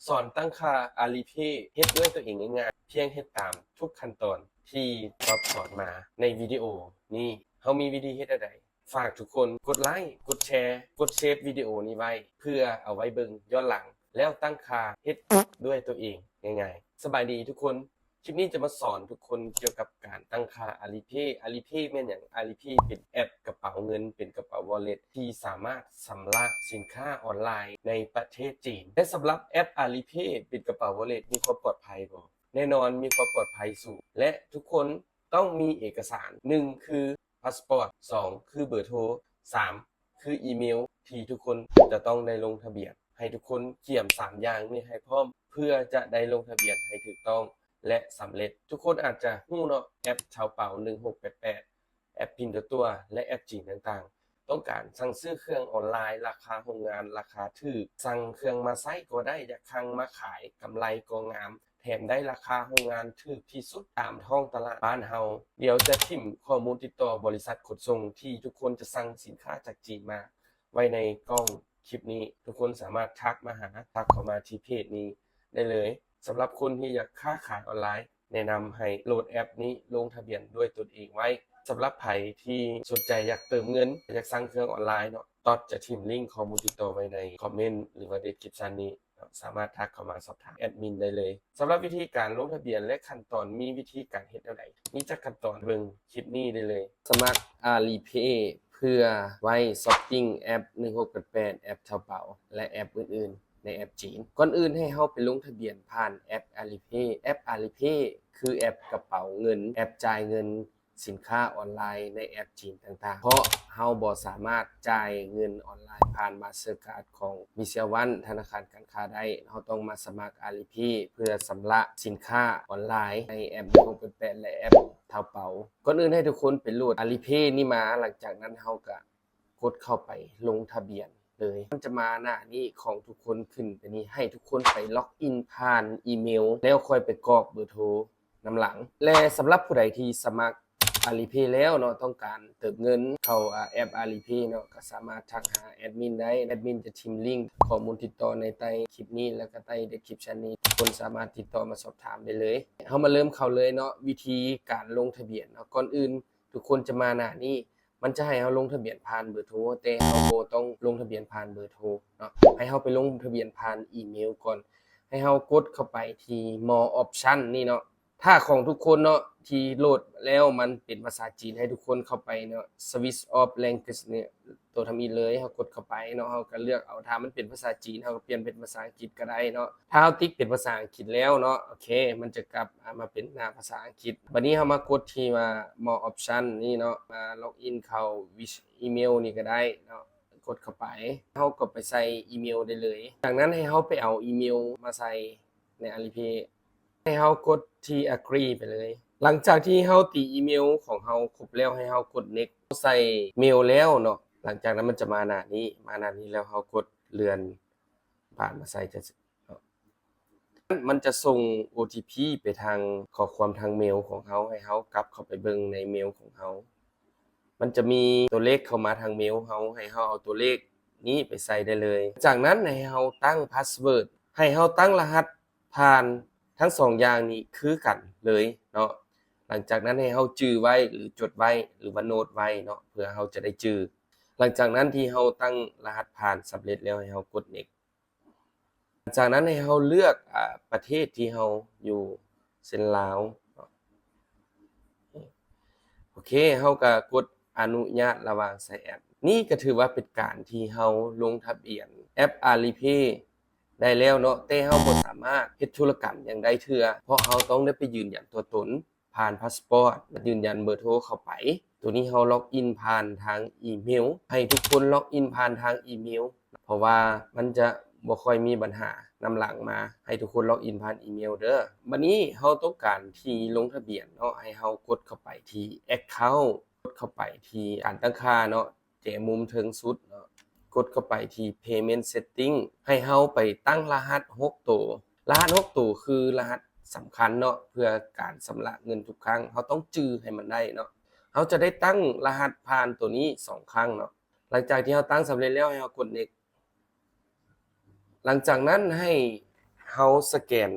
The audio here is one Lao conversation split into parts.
ສອນຕັ້ງຄ່າ Alipay ເຮັດດ້ວຍຕົວເອງງ່າຍໆ ພຽງເຮັດຕາມທຸກຂັ້ນຕອນທີ່ຈອບສອນມາໃນວິດີໂອນີ້. ເຮົາມີວິທີເຮັດແນວໃດ? ຝາກທຸກຄົນກົດໄລ, ກົດແຊ, ກົດເຊບວິດີໂອນີ້ໄວ້ ເພື່ອເອົາໄວ້ເບິ່ງຍ້ອນຫຼັງ ແລ້ວຕັ້ງຄ່າເຮັດດ້ວຍຕົວເອງງ່າຍໆ. ສະບາຍດີທຸກຄົນ, ຄລິບນີ້ຈະມາສອນທຸກຄົນກ່ຽວກັບການຕັ້ງຄ່າ Alipay. Alipay ແມ່ນຫຍັງ? Alipay ເປັນແອັບກະເປົາເງິນ, ເປັນກະເປົາ wallet ທີ່ສາມາດຊຳລະສິນຄ້າອອນລາຍໃນປະເທດຈີນ. ແລະ ສຳລັບແອັບ Alipay ເປັນກະເປົາ wallet ມີຄວາມປອດໄພບໍ່? ແນ່ນອນ, ມີຄວາມປອດໄພສູງ ແລະ ທຸກຄົນຕ້ອງມີເອກະສານ, ໜຶ່ງ ຄື ພາສປອດ, ສອງ ຄືເບີໂທ, ສາມ ຄືອີເມວທີ່ທຸກຄົນຈະຕ້ອງໄດ້ລົງທະບຽນ. ໃຫ້ທຸກຄົນກຽມສາມຢ່າງນີ້ໃຫ້ພ້ອມ ເພື່ອຈະໄດ້ລົງທະບຽນໃຫ້ຖືກຕ້ອງ ແລະ ສຳເລັດ. ທຸກຄົນອາດຈະຮູ້ເນາະ, ແອັບເຊົາເປົາ ໜຶ່ງຫົກແປດແປດ, ແອັບ Pinduoduo ແລະ ແອັບຈີນຕ່າງໆ. ຕ້ອງການສັ່ງຊື້ເຄື່ອງອອນລາຍລາຄາໂຮງງານ ລາຄາຖືກ, ສັ່ງເຄື່ອງມາໃຊ້ກໍໄດ້, ຢາກສັ່ງມາຂາຍ ກຳໄລກໍງາມ. ແຖມໄດ້ລາຄາໂຮງງານຖືກທີ່ສຸດຕາມທ້ອງຕະຫຼາດບ້ານເຮົາ. ດຽວຈະຖິ້ມຂໍ້ມູນຕິດຕໍ່ບໍລິສັດຂົນສົ່ງທີ່ທຸກຄົນຈະສັ່ງສິນຄ້າຈາກຈີນມາໄວ້ໃນກ້ອງຄລິບນີ້. ທຸກຄົນສາມາດທັກມາຫາ, ທັກເຂົ້າມາທີ່ເພຈນີ້ໄດ້ເລີຍ. ສຳລັບຄົນທີ່ຢາກຄ້າຂາຍອອນລາຍ, ແນະນຳໃຫ້ໂຫຼດແອັບນີ້ລົງທະບຽນດ້ວຍຕົນເອງໄວ້. ສຳລັບໃຜທີ່ສົນໃຈຢາກເຕີມເງິນ, ຢາກສັ່ງເຄື່ອງອອນລາຍເນາະ, ຕອດຈະຖິ້ມລິ້ງຂໍ້ມູນຕິດຕໍ່ໄວ້ໃນຄອມເມັນ ຫຼືວ່າ description ນີ້. ສາມາດທັກເຂົ້າມາສອບຖາມແອັດມິນໄດ້ເລີຍ. ສຳລັບວິທີການລົງທະບຽນ ແລະ ຂັ້ນຕອນ ມີວິທີການເຮັດແນວໃດ? ມີຈັກຂັ້ນຕອນ? ເບິ່ງຄລິບນີ້ໄດ້ເລີຍ. ສະໝັກ Alipay ເພື່ອໄວ້ Shopping ແອັບ ໜຶ່ງຫົກແປດແປດ, ແອັບເຊົາເປົາ ແລະ ແອັບອື່ນໆໃນແອັບຈີນ. ກ່ອນອື່ນໃຫ້ເຮົາໄປລົງທະບຽນຜ່ານແອັບ Alipay. ແອັບ Alipay ຄືແອັບກະເປົາເງິນ, ແອັບຈ່າຍເງິນ ສິນຄ້າອອນລາຍໃນແອັບຈີນຕ່າງໆ, ເພາະເຮົາບໍ່ສາມາດຈ່າຍເງິນອອນລາຍຜ່ານ Mastercard ຂອງ Visa One ທະນາຄານການຄ້າໄດ້. ເຮົາຕ້ອງມາສະໝັກ Alipay ເພື່ອຊຳລະສິນຄ້າອອນລາຍໃນແອັບ ໜຶ່ງຫົກແປດແປດ ແລະ ແອັບເຊົາເປົາ. ກ່ອນອື່ນໃຫ້ທຸກຄົນໄປໂຫຼດ Alipay ນີ້ມາ, ຫຼັງຈາກນັ້ນເຮົາກະກົດເຂົ້າໄປລົງທະບຽນເລີຍ. ມັນຈະມາໜ້ານີ້ຂອງທຸກຄົນຂຶ້ນໄປນີ້, ໃຫ້ທຸກຄົນໄປ log in ຜ່ານອີເມວ ແລ້ວຄ່ອຍໄປກອກເບີໂທ ນຳຫຼັງ. ແລະ ສຳລັບຜູ້ໃດທີ່ສະໝັກ Alipay ແລ້ວເນາະ, ຕ້ອງການເຕີມເງິນເຂົ້າ ອາ ແອັບ Alipay ເນາະ, ກໍສາມາດທັກຫາແອັດມິນໄດ້. ແອັດມິນຈະຖິ້ມລິ້ງຂໍ້ມູນຕິດຕໍ່ໃນໃຕ້ຄລິບນີ້ ແລ້ວກໍໃຕ້ description ນີ້, ທຸກຄົນສາມາດຕິດຕໍ່ມາສອບຖາມໄດ້ເລີຍ. ເຮົາມາເລີ່ມເຂົ້າເລີຍເນາະ, ວິທີການລົງທະບຽນເນາະ. ກ່ອນອື່ນທຸກຄົນຈະມາໜ້ານີ້, ມັນຈະໃຫ້ເຮົາລົງທະບຽນຜ່ານເບີໂທ, ແຕ່ເຮົາບໍ່ຕ້ອງລົງທະບຽນຜ່ານເບີໂທເນາະ, ໃຫ້ເຮົາໄປລົງທະບຽນຜ່ານອີເມວກ່ອນ. ໃຫ້ເຮົາກົດເຂົ້າໄປທີ່ More Option ນີ້ເນາະ. ຖ້າຂອງທຸກຄົນເນາະ ທີ່ໂຫຼດແລ້ວມັນເປັນພາສາຈີນ, ໃຫ້ທຸກຄົນເຂົ້າໄປເນາະ Switch off language ນີ້ ຕົວທຳອິດເລີຍ. ເຮົາກົດເຂົ້າໄປເນາະ, ເຮົາກໍເລືອກເອົາ, ຖ້າມັນເປັນພາສາຈີນ ເຮົາກໍປ່ຽນເປັນພາສາອັງກິດກໍໄດ້ເນາະ. ຖ້າເຮົາຕິກເປັນພາສາອັງກິດແລ້ວເນາະ, ໂອເຄ ມັນຈະກັບ ອາ ມາເປັນໜ້າພາສາອັງກິດ. ບັດນີ້ເຮົາມາກົດທີ່ວ່າ More Option ນີ້ເນາະ, ມາ log in ເຂົ້າ Which Email ນີ້ກໍໄດ້ເນາະ. ກົດເຂົ້າໄປ, ເຮົາກໍໄປໃສ່ອີເມວໄດ້ເລີຍ. ຈາກນັ້ນໃຫ້ເຮົາໄປເອົາອີເມວມາໃສ່ໃນ Alipay. ໃຫ້ເຮົາກົດທີ່ Agree ໄປເລີຍ. ຫຼັງຈາກທີ່ເຮົາຕີອີເມວຂອງເຮົາຄົບແລ້ວ, ໃຫ້ເຮົາກົດ Next. ໃສ່ເມວແລ້ວເນາະ, ຫຼັງຈາກນັ້ນມັນຈະມາໜ້ານີ້, ມາໜ້ານີ້ແລ້ວເຮົາກົດເລື່ອນຜ່ານມາໃສ່ຈັ່ງຊີ້ເນາະ. ມັນຈະສົ່ງ ໂອ ທີ ພີ ໄປທາງຂໍ້ຄວາມທາງເມວຂອງເຮົາ, ໃຫ້ເຮົາກັບເຂົ້າໄປເບິ່ງໃນເມວຂອງເຮົາ. ມັນຈະມີຕົວເລກເຂົ້າມາທາງເມວເຮົາ, ໃຫ້ເຮົາເອົາຕົວເລກນີ້ໄປໃສ່ໄດ້ເລີຍ. ຈາກນັ້ນໃຫ້ເຮົາຕັ້ງ password, ໃຫ້ເຮົາຕັ້ງລະຫັດຜ່ານທັງສອງຢ່າງນີ້ຄືກັນເລີຍເນາະ. ຫຼັງຈາກນັ້ນໃຫ້ເຮົາຈື່ໄວ້ ຫຼື ຈົດໄວ້ ຫຼືວ່າໂນດໄວ້ເນາະ, ເພື່ອເຮົາຈະໄດ້ຈື່. ຫຼັງຈາກນັ້ນທີ່ເຮົາຕັ້ງລະຫັດຜ່ານສຳເລັດແລ້ວ, ໃຫ້ເຮົາກົດ Next. ຈາກນັ້ນໃຫ້ເຮົາເລືອກ ອາ ປະເທດທີ່ເຮົາຢູ່, ເຊັ່ນ ລາວ. ໂອເຄ, ເຮົາກໍກົດອະນຸຍາດລະຫວ່າງໃຊ້ແອັບ. ນີ້ກໍຖືວ່າເປັນການທີ່ເຮົາລົງທະບຽນແອັບ Alipay ໄດ້ແລ້ວເນາະ, ແຕ່ເຮົາບໍ່ສາມາດເຮັດທຸລະກຳຫຍັງໄດ້ເທື່ອ, ເພາະເຮົາຕ້ອງໄດ້ໄປຢືນຢັນຕົວຕົນ ຜ່ານພາສປອດ, ຢືນຢັນເບີໂທເຂົ້າໄປ. ໂຕນີ້ເຮົາລັອກອິນຜ່ານທາງອີເມວ, ໃຫ້ທຸກຄົນລັອກອິນຜ່ານທາງອີເມວ, ເພາະວ່າມັນຈະບໍ່ຄ່ອຍມີບັນຫານຳຫຼັງມາ. ໃຫ້ທຸກຄົນລັອກອິນຜ່ານອີເມວເດີ. ບັດນີ້ເຮົາຕ້ອງການທີ່ລົງທະບຽນເນາະ, ໃຫ້ເຮົາກົດເຂົ້າໄປທີ່ Account, ກົດເຂົ້າໄປທີ່ການຕັ້ງຄ່າເນາະ, ແຈມຸມເທິງສຸດເນາະ, ກົດເຂົ້າໄປທີ່ Payment Setting, ໃຫ້ເຮົາໄປຕັ້ງລະຫັດຫົກໂຕ. ລະຫັດຫົກໂຕຄືລະຫັດສຳຄັນເນາະ, ເພື່ອການຊຳລະເງິນທຸກຄັ້ງ ເຮົາຕ້ອງຈື່ໃຫ້ມັນໄດ້ເນາະ. ເຮົາຈະໄດ້ຕັ້ງລະຫັດຜ່ານໂຕນີ້ສອງຄັ້ງເນາະ. ຫຼັງຈາກທີ່ເຮົາຕັ້ງສຳເລັດແລ້ວ, ໃຫ້ເຮົາກົດ Next. ຫຼັງຈາກນັ້ນໃຫ້ ເຮົາສະແກນ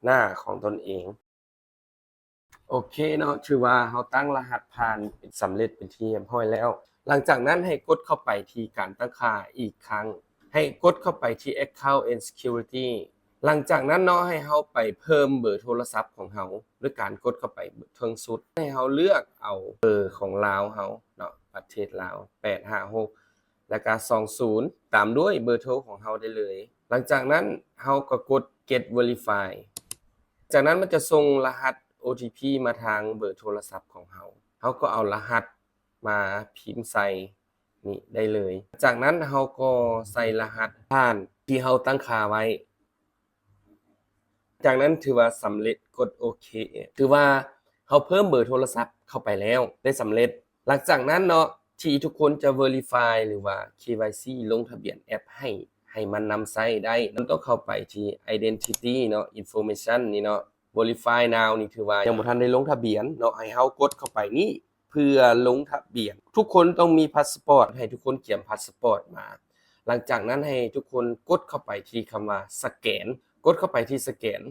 ໜ້າຂອງຕົນເອງ. ໂອເຄເນາະ, ຖືວ່າເຮົາຕັ້ງລະຫັດຜ່ານສຳເລັດເປັນທີ່ຮຽບຮ້ອຍແລ້ວ. ຫຼັງຈາກນັ້ນໃຫ້ກົດເຂົ້າໄປທີ່ການຕັ້ງຄ່າອີກຄັ້ງ. ໃຫ້ກົດເຂົ້າໄປທີ່ Account and Security. ຫຼັງຈາກນັ້ນເນາະ, ໃຫ້ເຮົາໄປເພີ່ມເບີໂທລະສັບຂອງເຮົາ ດ້ວຍການກົດເຂົ້າໄປເທິງສຸດ. ໃຫ້ເຮົາເລືອກເອົາເບີຂອງລາວເຮົາເນາະ, ປະເທດລາວ ແປດຫ້າຫົກ ແລ້ວກະສອງສູນ ຕາມດ້ວຍເບີໂທຂອງເຮົາໄດ້ເລີຍ. ຫຼັງຈາກນັ້ນເຮົາກໍກົດ Get Verify. ຈາກນັ້ນມັນຈະສົ່ງລະຫັດ ໂອທີພີ ມາທາງເບີໂທລະສັບຂອງເຮົາ. ເຮົາກໍເອົາລະຫັດມາພິມໃສ່ນີ້ໄດ້ເລີຍ. ຈາກນັ້ນເຮົາກໍໃສ່ລະຫັດຜ່ານທີ່ເຮົາຕັ້ງຄ່າໄວ້. ຈາກນັ້ນຖືວ່າສຳເລັດ, ກົດໂອເຄ. ຖືວ່າເຮົາເພີ່ມເບີໂທລະສັບເຂົ້າໄປແລ້ວໄດ້ສຳເລັດ. ຫຼັງຈາກນັ້ນເນາະ ທີ່ທຸກຄົນຈະ Verify ຫຼືວ່າ ເຄວາຍຊີ ລົງທະບຽນແອັບໃຫ້ ໃຫ້ມັນນຳໃຊ້ໄດ້, ມັນຕ້ອງເຂົ້າໄປທີ່ Identity ເນາະ, Information ນີ້ເນາະ. Verify Now ນີ້ຖືວ່າຍັງບໍ່ທັນໄດ້ລົງທະບຽນເນາະ, ໃຫ້ເຮົາກົດເຂົ້າໄປນີ້ ເພື່ອລົງທະບຽນ. ທຸກຄົນຕ້ອງມີພາສປອດ, ໃຫ້ທຸກຄົນກຽມພາສປອດມາ. ຫຼັງຈາກນັ້ນໃຫ້ທຸກຄົນກົດເຂົ້າໄປທີ່ຄຳວ່າສະແກນ, ກົດເຂົ້າໄປທີ່ສະແກນ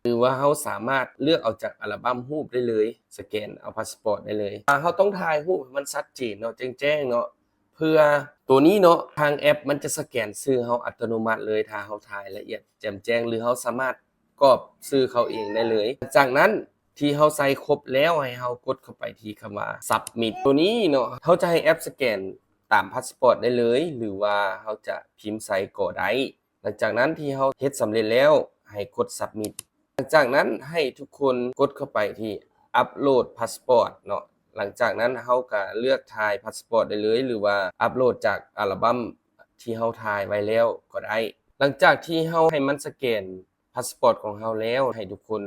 ຫຼືວ່າເຮົາສາມາດເລືອກເອົາຈາກອັລບັມຮູບໄດ້ເລີຍ, ສະແກນເອົາພາສປອດໄດ້ເລີຍ. ເຮົາຕ້ອງຖ່າຍຮູບໃຫ້ມັນຊັດເຈນເນາະ, ແຈ້ງໆເນາະ, ເພື່ອໂຕນີ້ເນາະ ທາງແອັບມັນຈະສະແກນຊື່ເຮົາອັດຕະໂນມັດເລີຍ ຖ້າເຮົາຖ່າຍລະອຽດແຈ່ມແຈ້ງ ຫຼືເຮົາສາມາດກອບຊື່ເຮົາເອງໄດ້ເລີຍ. ຈາກນັ້ນ ທີ່ເຮົາໃສ່ຄົບແລ້ວ ໃຫ້ເຮົາກົດເຂົ້າໄປທີ່ຄຳວ່າ Submit ໂຕນີ້ເນາະ, ເຮົາຈະໃຫ້ແອັບສະແກນຕາມພາສປອດໄດ້ເລີຍ ຫຼືວ່າເຮົາຈະພິມໃສ່ກໍໄດ້. ຫຼັງຈາກນັ້ນທີ່ເຮົາເຮັດສຳເລັດແລ້ວ ໃຫ້ກົດ Submit. ຫຼັງຈາກນັ້ນໃຫ້ທຸກຄົນກົດເຂົ້າໄປທີ່ Upload Passport ເນາະ. ຫຼັງຈາກນັ້ນເຮົາກະເລືອກຖ່າຍພາສປອດໄດ້ເລີຍ ຫຼືວ່າ Upload ຈາກອັລບັມທີ່ເຮົາຖ່າຍໄວ້ແລ້ວກໍໄດ້. ຫຼັງຈາກທີ່ເຮົາໃຫ້ມັນສະແກນ ພາສປອດຂອງເຮົາແລ້ວ ໃຫ້ທຸກຄົນ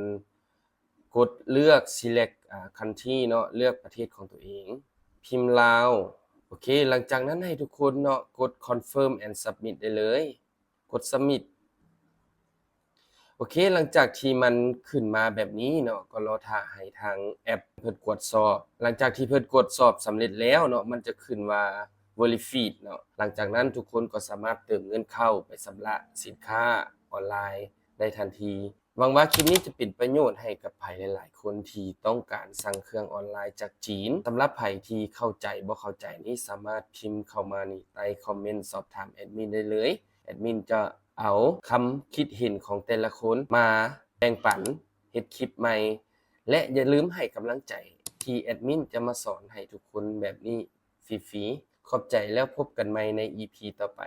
ກົດເລືອກ Select ອາ Country ເນາະ, ເລືອກປະເທດຂອງຕົວເອງ, ພິມລາວ. ໂອເຄ, ຫຼັງຈາກນັ້ນໃຫ້ທຸກຄົນເນາະ ກົດ Confirm and Submit ໄດ້ເລີຍ, ກົດ Submit. ໂອເຄ, ຫຼັງຈາກທີ່ມັນຂຶ້ນມາແບບນີ້ເນາະ, ກໍລໍຖ້າໃຫ້ທາງແອັບເພິ່ນກວດສອບ. ຫຼັງຈາກທີ່ເພິ່ນກວດສອບສຳເລັດແລ້ວເນາະ, ມັນຈະຂຶ້ນວ່າ Verified ເນາະ. ຫຼັງຈາກນັ້ນທຸກຄົນກໍສາມາດເຕີມເງິນເຂົ້າໄປຊຳລະສິນຄ້າອອນລາຍ ໄດ້ທັນທີ. ຫວັງວ່າຄລິບນີ້ຈະເປັນປະໂຫຍດໃຫ້ກັບໃຜຫຼາຍໆຄົນທີ່ຕ້ອງການສັ່ງເຄື່ອງອອນລາຍຈາກຈີນ. ສຳລັບໃຜທີ່ເຂົ້າໃຈບໍ່ເຂົ້າໃຈນີ້ ສາມາດພິມເຂົ້າມາໃນໃຕ້ຄອມເມັນສອບຖາມແອດມິນໄດ້ເລີຍ. ແອດມິນຈະເອົາຄຳຄິດເຫັນຂອງແຕ່ລະຄົນມາແບ່ງປັນເຮັດຄລິບໃໝ່ ແລະ ຢ່າລືມໃຫ້ກຳລັງໃຈທີ່ແອດມິນຈະມາສອນໃຫ້ທຸກຄົນແບບນີ້ ຟຣີໆ. ຂອບໃຈ ແລ້ວພົບກັນໃໝ່ໃນ ອີພີ ຕໍ່ໄປ.